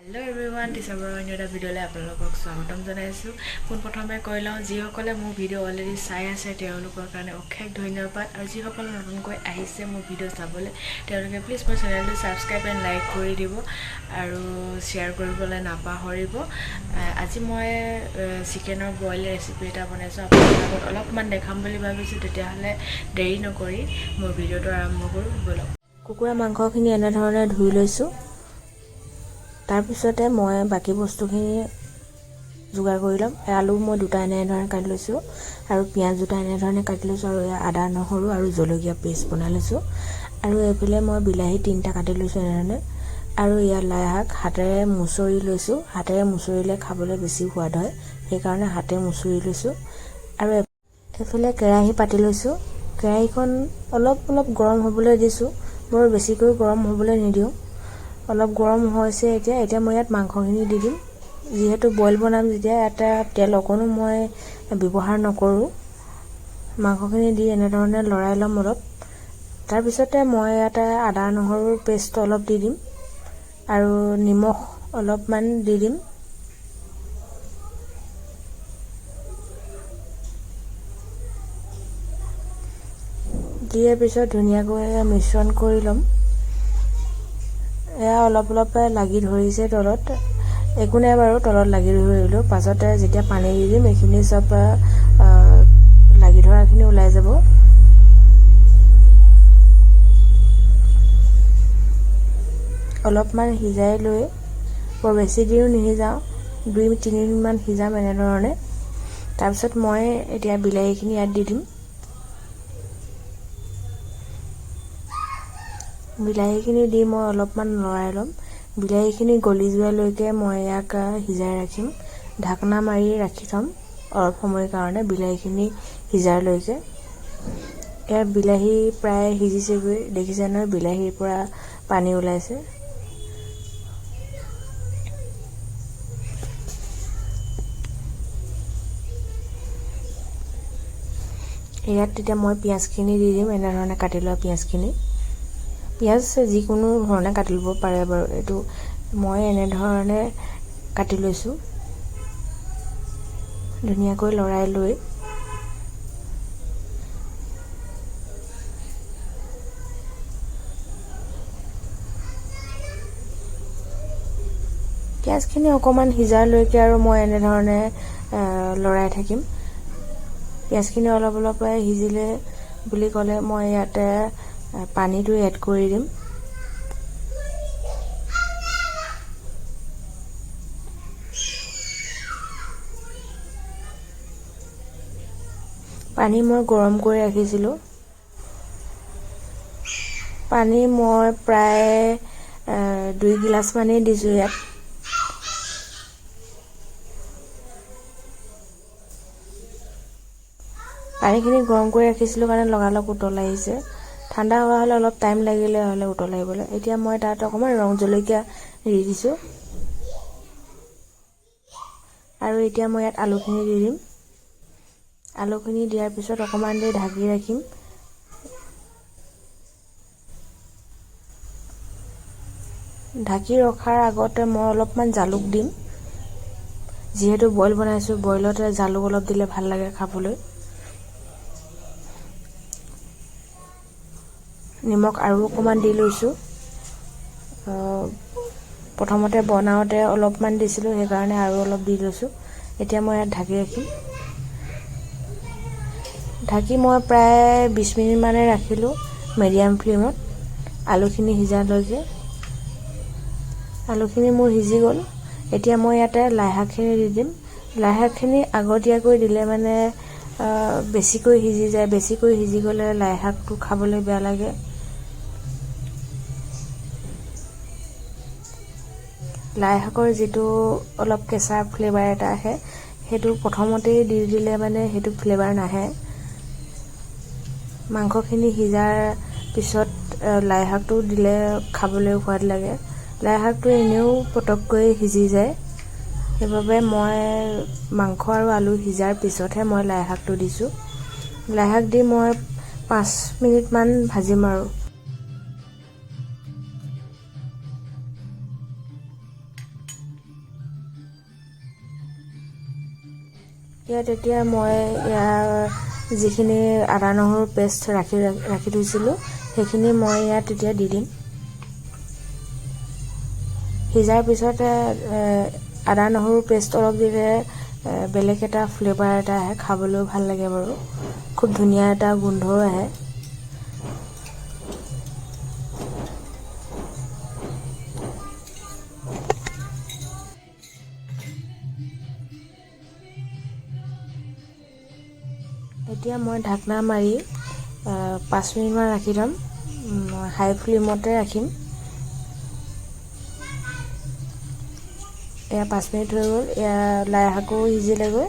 Hello' everyone, teacher Barua অন্য এটা ভিডিঅ'লৈ আপোনালোকক স্বাগতম জনাইছোঁ। পোনপ্ৰথমে কৈ লওঁ, যিসকলে মোৰ ভিডিঅ' অলৰেডি চাই আছে তেওঁলোকৰ কাৰণে অশেষ ধন্যবাদ, আৰু যিসকল নতুনকৈ আহিছে মোৰ ভিডিঅ' চাবলৈ তেওঁলোকে প্লিজ মোৰ চেনেলটো ছাবস্ক্ৰাইব এণ্ড লাইক কৰি দিব আৰু শ্বেয়াৰ কৰিবলৈ নাপাহৰিব। আজি মই চিকেনৰ বইল ৰেচিপি এটা বনাইছোঁ, আপোনালোকৰ আগত অলপমান দেখাম বুলি ভাবিছোঁ। তেতিয়াহ'লে দেৰি নকৰি মোৰ ভিডিঅ'টো আৰম্ভ কৰোঁ ব'লক। কুকুৰা মাংসখিনি এনেধৰণে ধুই লৈছোঁ। তাৰপিছতে মই বাকী বস্তুখিনি যোগাৰ কৰি ল'ম। আলু মই দুটা এনেধৰণে কাটি লৈছোঁ আৰু পিঁয়াজ দুটা এনেধৰণে কাটি লৈছোঁ আৰু আদা, নহৰু আৰু জলকীয়া পেষ্ট বনাই লৈছোঁ। আৰু এইফালে মই বিলাহী 3টা কাটি লৈছোঁ এনেধৰণে। আৰু ইয়াত লাই শাক হাতেৰে মুচৰি লৈছোঁ। হাতেৰে মুচৰিলে খাবলৈ বেছি সোৱাদ হয়, সেইকাৰণে হাতে মুচৰি লৈছোঁ। আৰু এইফালে কেৰাহী পাতি লৈছোঁ। কেৰাহীখন অলপ অলপ গৰম হ'বলৈ দিছোঁ, বৰ বেছিকৈ গৰম হ'বলৈ নিদিওঁ। অলপ গৰম হৈছে এতিয়া। এতিয়া মই ইয়াত মাংসখিনি দি দিম। যিহেতু বইল বনাম যেতিয়া ইয়াতে তেল অকণো মই ব্যৱহাৰ নকৰোঁ। মাংসখিনি দি এনেধৰণে লৰাই ল'ম অলপ। তাৰপিছতে মই ইয়াতে আদা নহৰুৰ পেষ্ট অলপ দি দিম আৰু নিমখ অলপমান দি দিম। দিয়াৰ পিছত ধুনীয়াকৈ মিশ্ৰণ কৰি ল'ম। এয়া অলপ অলপ লাগি ধৰিছে তলত, একো নাই বাৰু, তলত লাগি ধৰিলেও পাছতে যেতিয়া পানী দি দিম এইখিনি চব লাগি ধৰাখিনি ওলাই যাব। অলপমান সিজাই লৈ, বৰ বেছি দেৰিও নিসিজাওঁ, 2-3 মিনিটমান সিজাম এনেধৰণে। তাৰপিছত মই এতিয়া বিলাহীখিনি ইয়াত দি দিম। বিলাহীখিনি দি মই অলপমান লৰাই ল'ম। বিলাহীখিনি গলি যোৱালৈকে মই ইয়াক সিজাই ৰাখিম। ঢাকনা মাৰি ৰাখি থ'ম অলপ সময়ৰ কাৰণে বিলাহীখিনি সিজাৰলৈকে। ইয়াৰ বিলাহী প্ৰায় সিজিছেগৈ, দেখিছে নহয় বিলাহীৰ পৰা পানী ওলাইছে। ইয়াত তেতিয়া মই পিঁয়াজখিনি দি দিম, এনেধৰণে কাটি লোৱা পিঁয়াজখিনি। পিঁয়াজ যিকোনো ধৰণে কাটি ল'ব পাৰে বাৰু, এইটো মই এনেধৰণে কাটি লৈছোঁ। ধুনীয়াকৈ লৰাই লৈ পিঁয়াজখিনি অকণমান সিজালৈকে আৰু মই এনেধৰণে লৰাই থাকিম। পিঁয়াজখিনি অলপ অলপ সিজিলে বুলি ক'লে মই ইয়াতে পানীটো এড কৰি দিম। পানী মই গৰম কৰি ৰাখিছিলোঁ। পানী মই প্ৰায় 2 গিলাচমানেই দিছোঁ ইয়াত। পানীখিনি গৰম কৰি ৰাখিছিলোঁ কাৰণে লগালগ উতল আহিছে। ঠাণ্ডা হোৱা হ'লে অলপ টাইম লাগিলে হ'লে উতল আহিবলৈ। এতিয়া মই তাত অকণমান ৰং জলকীয়া দি দিছোঁ আৰু এতিয়া মই ইয়াত আলুখিনি দি দিম। আলুখিনি দিয়াৰ পিছত অকণমান দেৰি ঢাকি ৰাখিম। ঢাকি ৰখাৰ আগতে মই অলপমান জালুক দিম। যিহেতু বইল বনাইছোঁ, বইলতে জালুক অলপ দিলে ভাল লাগে খাবলৈ। নিমখ আৰু অকণমান দি লৈছোঁ। প্ৰথমতে বনাওঁতে অলপমান দিছিলোঁ, সেইকাৰণে আৰু অলপ দি লৈছোঁ। এতিয়া মই ইয়াত ঢাকি ৰাখিম। ঢাকি মই প্ৰায় 20 মিনিটমানে ৰাখিলোঁ মিডিয়াম ফ্লেমত আলুখিনি সিজালৈকে। আলুখিনি মোৰ সিজি গ'ল। এতিয়া মই ইয়াতে লাই শাকখিনি দি দিম। লাই শাকখিনি আগতীয়াকৈ দিলে মানে বেছিকৈ সিজি যায়। বেছিকৈ সিজি গ'লে লাই শাকটো খাবলৈ বেয়া লাগে। লাই শাকৰ যিটো অলপ কেঁচা ফ্লেভাৰ এটা আহে, সেইটো প্ৰথমতেই দি দিলে মানে সেইটো ফ্লেভাৰ নাহে। মাংসখিনি সিজাৰ পিছত লাই শাকটো দিলে খাবলৈ সোৱাদ লাগে। লাই শাকটো এনেও পটককৈ সিজি যায়, সেইবাবে মই মাংস আৰু আলু সিজাৰ পিছতহে মই লাই শাকটো দিছোঁ। লাই শাক দি মই 5 মিনিটমান ভাজিম আৰু। ইয়াত এতিয়া মই ইয়াৰ যিখিনি আদা নহৰু পেষ্ট ৰাখি ৰাখি থৈছিলোঁ, সেইখিনি মই ইয়াত এতিয়া দি দিম। সিজাৰ পিছতে আদা নহৰু পেষ্ট অলপ দিলে বেলেগ এটা ফ্লেভাৰ এটা আহে, খাবলৈও ভাল লাগে বাৰু, খুব ধুনীয়া এটা গোন্ধও আহে। এতিয়া মই ঢাকনা মাৰি 5 মিনিটমান ৰাখি থ'ম, হাই ফ্লেমতে ৰাখিম। এয়া 5 মিনিট হৈ গ'ল। এয়া লাই শাকো সিজিলেগৈ।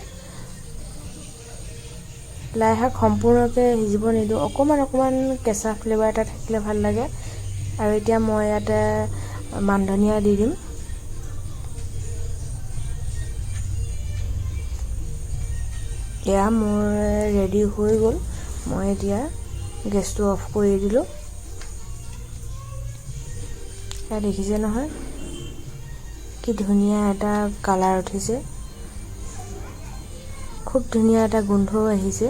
লাই শাক সম্পূৰ্ণকৈ সিজিব নিদিওঁ, অকণমান অকণমান কেঁচা ফ্লেভাৰ এটা থাকিলে ভাল লাগে। আৰু এতিয়া মই ইয়াতে মান ধনিয়া দি দিম। এয়া মোৰ ৰেডি হৈ গ'ল। মই এতিয়া গেছটো অফ কৰি দিলোঁ। এয়া দেখিছে নহয়, কি ধুনীয়া এটা কালাৰ উঠিছে, খুব ধুনীয়া এটা গোন্ধও আহিছে।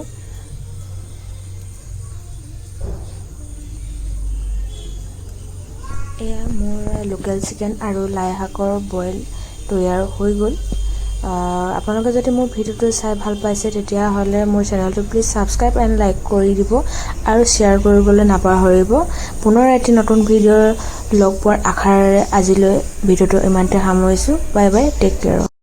এয়া মোৰ লোকেল চিকেন আৰু লাই শাকৰ বইল তৈয়াৰ হৈ গ'ল। আপোনালোকে যদি মোৰ ভিডিঅ'টো চাই ভাল পাইছে, তেতিয়াহ'লে মোৰ চেনেলটো প্লিজ ছাবস্ক্ৰাইব এণ্ড লাইক কৰি দিব আৰু শ্বেয়াৰ কৰিবলৈ নাপাহৰিব। পুনৰ এটি নতুন ভিডিঅ'ৰ লগ পোৱাৰ আশাৰে আজিলৈ ভিডিঅ'টো ইমানতে সামৰিছোঁ। Bye bye, take care.